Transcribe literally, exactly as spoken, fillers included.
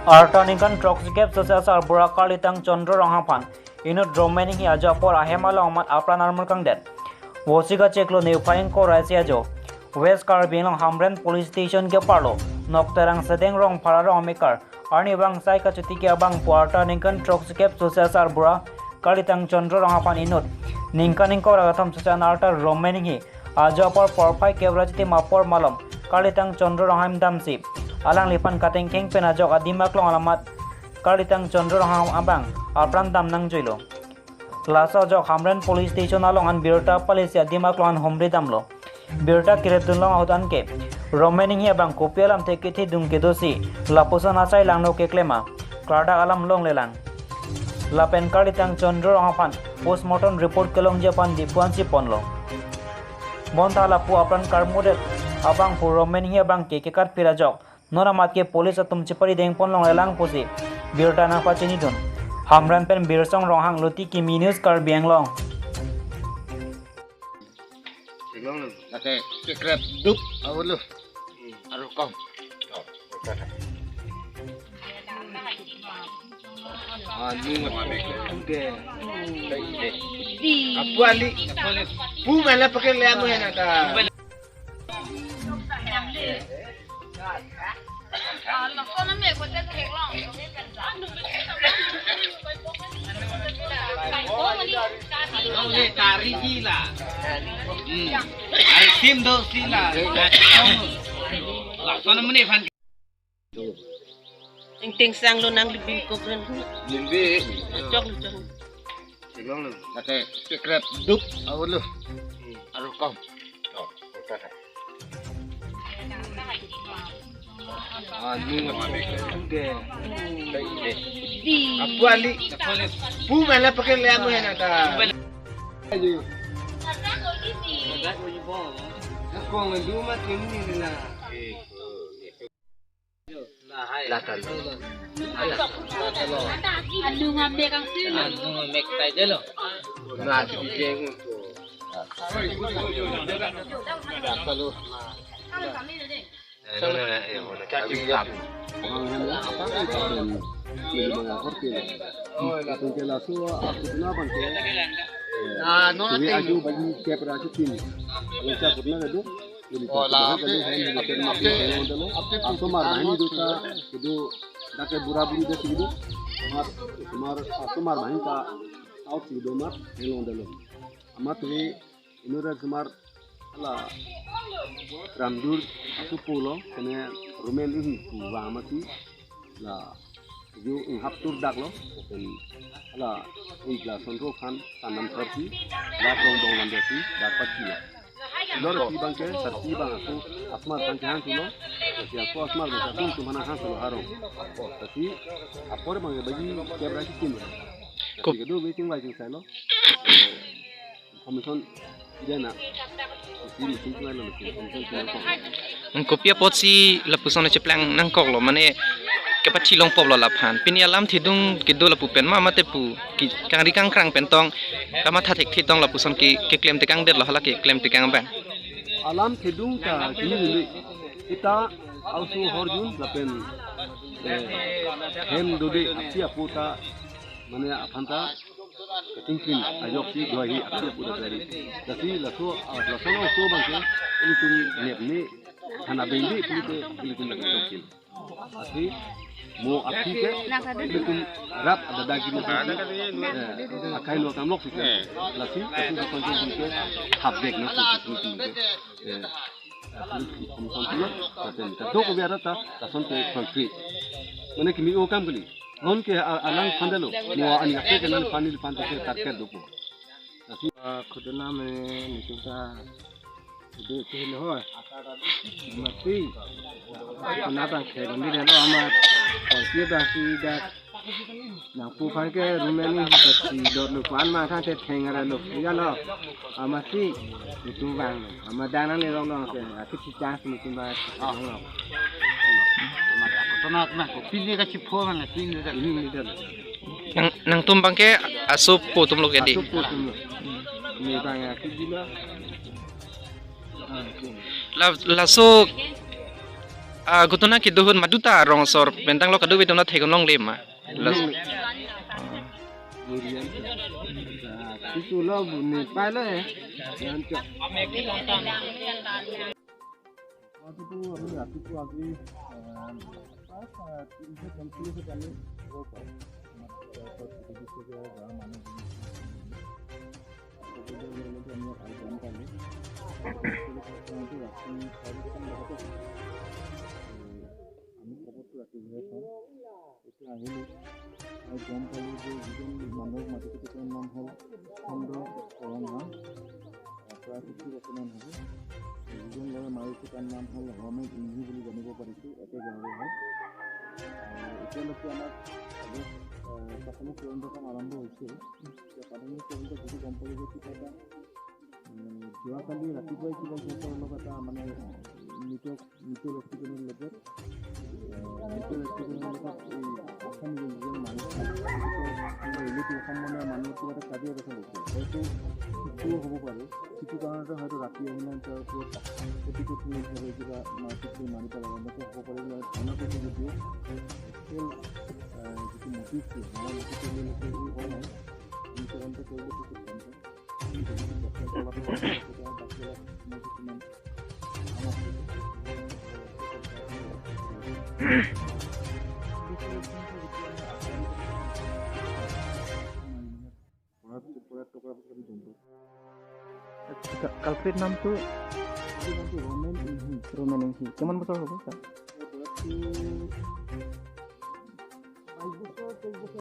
Arta ningkan throksi kep sosi asarbura Karlitang Chandra Ronghang aphan inut Romen Inghi ajo apor ahem along amat apran armur kangdet. Vosik achiklo niphai ingkoi ra isi ajo West Karbi Anglong Hamren Police Station ke-arlo Nokterang Sedeng Rongphar arong amekar arnivang sai kachotiki abangphu arta ningkan throksi kep sosi asarbura Karlitang Chandra Ronghang aphan inut ningkan ingkoi ra kethom sosi an arta Romen Inghi ajo apor porphai kep ra chitim apor malom Karlitang Chandra Ronghang damsi alangliphan katengkeng pen ajok adim aklong alamat Karlitang Chandra Ronghang abang apran dam nangjuilo. Laso ajok Hamren Police Station along an birta palisi adim aklong an humri damlo. Birta kerepdun long ahut anke Romen Inghi abang kopi alamthe kethedung kedosi lapuson asai langno keklem ma, klardak alam longlelang. Lapen Karlitang Chandra Ronghang aphan postmortem report kelongji aphan Diphu ansi ponlo. Bonta lapu apran karmudet abangphu Romen Inghi abangke kekat phir ajok non amat ke police atum chepari dengpon longlelang pusi birta nangpachinidun. Hamren pen Birsong Ronghang, Luti Kimi News, Karbi Anglong. Lake kekrep dup awulu. Arukom. Anu ke. Apu ali. Pu mala pakai le anu hai nata. Kari sila. Hmm. Ai sim do sila. Lason mene phan. Ting ting sang lo nang libin ko kren. Limbi. Chok lo chok. Lake kekrep dup awulu. Arukom. Anu ke. Apu ali. Pu mala pakai le anu hai nata. Kong lu ma tim ni na. Latan. Anu ngamek ang sih. Anu ngamek tai delo. Na si jeng. Kalau Ah, no, aju bagi kep ra chitim. Kalau sa putna kedo. Asomar banghini do ta kedo, dak ke bura buri do si kedo. Mar, mar asomar banghini ta out si kedo mar henglong dalo. Amat tumi inut asomar la Ramdur asopo lo, kene Romen Inghi pu vang amatsi la ju inghap tur dak lo, pen la ik la sonro khan tanam sarsi la dong dong lam desi dak pasi lo. Lor si bangke sarsi bang aku asmar kan hang tulo, si aku asmar bang aku tumana hang tulo harong. Tapi apor bang bagi kep ra chitim. Kup- Tapi kedo waiting waiting sai lo. Information ida na. Isi isi ngai lo information ida na. Nang kopi apotsi lapuson cheplang nangkok lo, mane kepathi longpop lo laphan. Pini alam thedung kedo lapu pen ma mate pu ke kangri kangkrang pen tong kamatha thekthe tong lapuson ke keklem tekang det lo hala keklem tekang abang. Alam thedung ta kini dili. Ita ausu horjun lapen, eh, hem dode api apo ta mane aphan ta ketingkin ajoksi dohi api apo ta dari. Lasi laso, ah, laso ausu bangke ilitum nepni hana bengdi pulite ilitum lagi tokin. Lasi mo api ke ilitum rap ada dagi mo, eh, akai lo kamlok sih. Lasi, lasi laso bangke habdek na sih. Eh, Lason ke concrete. Mane kimi o kam kali. Non ke a-, alang pandalo. Mo ani ape ke nangpani pan ke target doko. Lasi, ah, khudona me nichuta. Khudona ke lo ho. Mati. Khudona bang ke ni lo ama. Khudona bang si dak. Nangpu aphan ke Romen Inghi si dot lo pan ma than te theng ara lo ya lo. Amatsi itu bang lo. Ama dang nang le long long ke. Aku si chance ni tu ma long long. Ama ka to na na ko pili ka si pho na pili da. Ini ni da. Nang, nangtum bangke asopo atum lo ke di. Asopo atum lo. Ni bang ya ki di lo. La, laso Ah, gutuna kedo ahut maduta rong asor pen tanglo, kadokave atum ta theklongle ma? Los. Itu lo ni pai lo eh. Yang cok. Waktu itu আমি ৰাতিপুৱা আজি, আহ, প্ৰায়, আহ, তিনিশ পঞ্চল্লিছ আমি খবৰ পাওঁ। আমাৰ, আহ, গাঁৱৰ মানুহ সকলোৱে লগ হৈ আমি ইয়াত আহি গম পালোঁ। ৰাতি চাৰিটামান বজাতে, এ, আমি খবৰটো ৰাতি ঘূৰাই পাওঁ। এতিয়া আহিলোঁ আৰু গম পালোঁ যে যিজন মানুহক মাতিছে, তেওঁৰ নাম হ'ল খণ্ড ৰংহাং, প্ৰায় ফিফটি বছৰমান হ'ব। যিজন ল'ৰাই মাৰিছে, তাৰ নাম হ'ল হৰমেন ইংহি বুলি জানিব পাৰিছোঁ, একে গাঁৱৰে হয়। আৰু এতিয়ালৈকে আমাৰ, আহ, প্ৰাথমিক তদন্ত কাম আৰম্ভ হৈছে। এতিয়া প্ৰাথমিক তদন্ত যিটো গম পালোঁ যে কিবা এটা, উম, যোৱাকালি ৰাতিপুৱাই কিবা সিহঁতৰ অলপ এটা মানে মৃত, মৃত ব্যক্তিজনৰ লগত, আহ, মৃত ব্যক্তিজনৰ লগত এই আছাম যিজন মানুহ, ৰিলেটিভ, সম্বন্ধীয় মানুহৰ কিবা এটা কাজিয়া পেচাল হৈছে। হয়তো সেইটোও হ'ব পাৰে। সেইটো কাৰণতে হয়তো ৰাতি আহিলে তাৰ ওপৰত এটিটিউড লৈ পেলাই কিবা মাৰপিট কৰি মাৰি পেলাব, এনেকুৱা হ'ব পাৰে বুলি আমি ধাৰণা কৰিছোঁ যদিও একচুৱেল, আহ, যিটো মটিভটো, আমাৰ যিটো ক্ৰিমিনেল কেছটো হোৱা নাই, আমি তদন্ত কৰিলে পিছত গম পাম। আমি যদি ডক্টৰ চলাচল কৰে, তেতিয়া বাকীবিলাক মই কিছুমান আমাৰ ঘৰত, ঘৰত টকাৰ পিছত আমি গম পাম। আচ্ছা, কালপ্ৰিট নামটো? এইটো নামটো ৰোমেন ইংহি। ৰোমেন ইংহি। কিমান বছৰ হ'ব তাৰ? এই বয়সটো বাইছ বছৰ, তেইছ বছৰ।